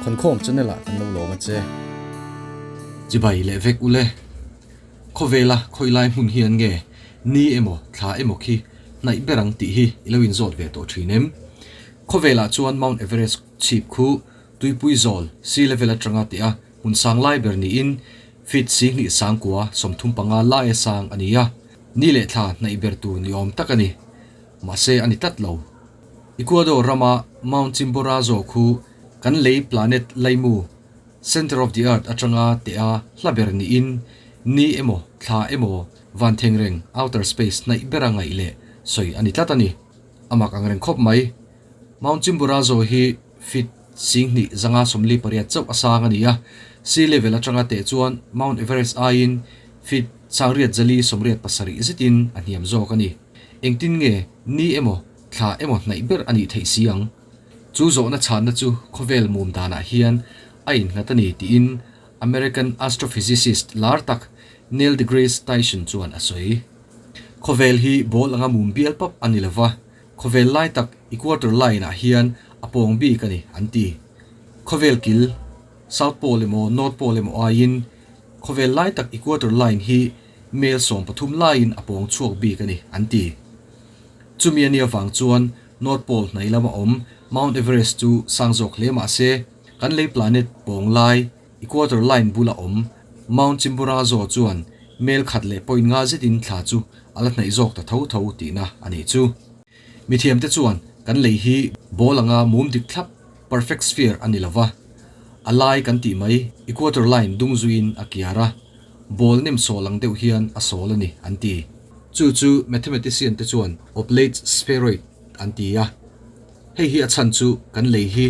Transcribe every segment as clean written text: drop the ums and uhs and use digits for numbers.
Khawnkhawm channel ah kan lo lawm a che. Chibai leh vek ule. Khawvela khawilai hmun hian nge ni emaw thla emaw khi hnaih ber ang tih hi i lo inzawt ve tawh thin em? Khawvelah chuan Mount Everest chhip khu tuipui zawl, sea level, atanga tih a hmun sang lai ber niin feet 10 sangkua 35 laia sang a ni a, ni leh thla hnaih ber tur ni awm tak a ni. Mahse a ni tlat lo. Ecuador rama Mount Chimborazo khu kan lei planet laimu, center of the earth, atanga teh a hla ber niin ni emaw thla emaw van thengreng, outer space, hnaih bera ngaih leh sawi a ni tlat a ni. A mak ang reng khawp mai. Mount Chimborazo hi feet 2548 chauh a sang a ni a, sea level atanga teh chuan Mount Everest aiin feet 8487 zetin a hniam zawk a ni. Engtin nge ni emaw thla emaw hnaih ber a nih theih si ang? Chu zawhna chhanna chu khawvel mum danah hian a innghat a ni tiin American astrophysicist lar tak Neil deGrasse Tyson chuan a sawi. Khawvel hi ball anga mum bial pap a ni lova, khawvel lai tak equator line ah hian a pawng bik a ni an ti. Khawvel kil, South Pole emaw North Pole emaw aiin khawvel lai tak equator line hi mel 13 laiin a pawng chhuak bik a ni an ti. Chumi a nih avang chuan North Pole hnai lama awm Mount Everest chu sang zawk hle mah se, kan lei planet pawng lai equator line bula awm Mount Chimborazo chuan mel khat leh point nga zetin thla chu a la hnaih zawk ta tho tho tihna a nih chu. Mithiamte chuan kan lei hi ball anga mum dik thlap, perfect sphere, a ni lova, a lai kan tih mai equator line dung zuiin a kiar a, ball nem sawl ang deuh hian a sawl a ni an ti. Chu chu mathematician te chuan oblate spheroid an ti a. Hei hi a chhan chu kan lei hi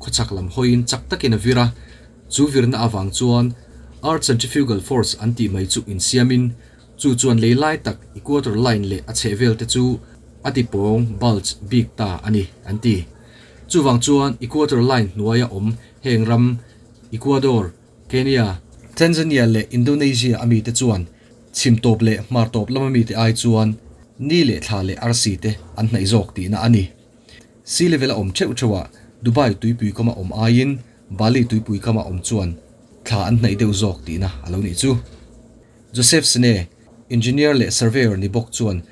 khawchhak lam hawiin chak takin a vir a, chu virna avang chuan earth centrifugal force an tih mai chu insiamin chu chuan lei lai tak equator line leh a chhehvel te chu a ti pawng, bulge, bik ta a ni an ti. Chuvang chuan equator line hnuaia awm heng ram Ecuador, Kenya, Tanzania leh Indonesia a mite chuan chhim tawp leh hmar tawp lama mite ai chuan ni leh thla leh arsi te an hnaih zawk tihna a ni. Sea level a awm theuh theuh a, Dubai tuipui kama awm aiin Bali tuipui kama awm chuan thla an hnaih deuh zawk tihna a lo nih chu. Joseph Sne, engineer leh surveyor ni bawk chuan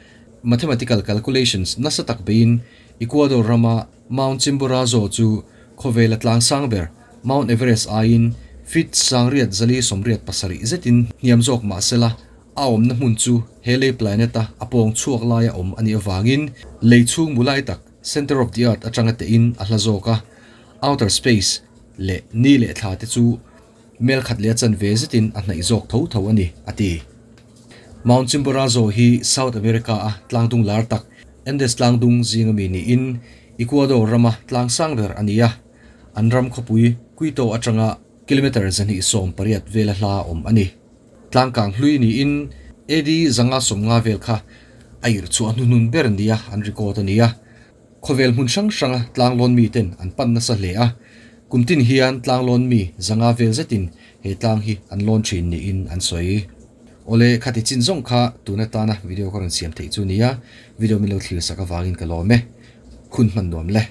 mathematical calculations nasa tak beiin Ecuador rama Mount Chimborazo chu khawvela tlang sang ber Mount Everest aiin feet 8487 zetin hniam zawk mah sela, a awmna hmun chu he lei planet-a a pawng chhuak laia awm a nih avangin lei chhung mu lai tak, center of the earth, atanga tehin a hla zawk a, outer space leh ni leh thla te chu mel khat leh a chanve zetin a hnaih zawk tho tho a ni, a ti. Mount Chimborazo hi South America-a tlangdung lar tak Andes tlangdung zinga mi niin Ecuador rama tlang sang ber a ni a. An ram khawpui Quito atanga kilometre 218 vela hla awm a ni. Tlangkang hlui niin AD 550 vel kha a irh chhuah hnuhnun ber nia an record a ni a. Khawvel hmun hrang hranga tlanglawn miten an pan nasa hle a. Kum tin hian tlanglawn mi 500 vel zetin he tlang hi an lawn thin niin an sawi. Awle, khati chin zawng kha tun atana video ka rawn siam theih chu nia, video min lo thlir sak avangin ka lawm e. Hun hman nuam le.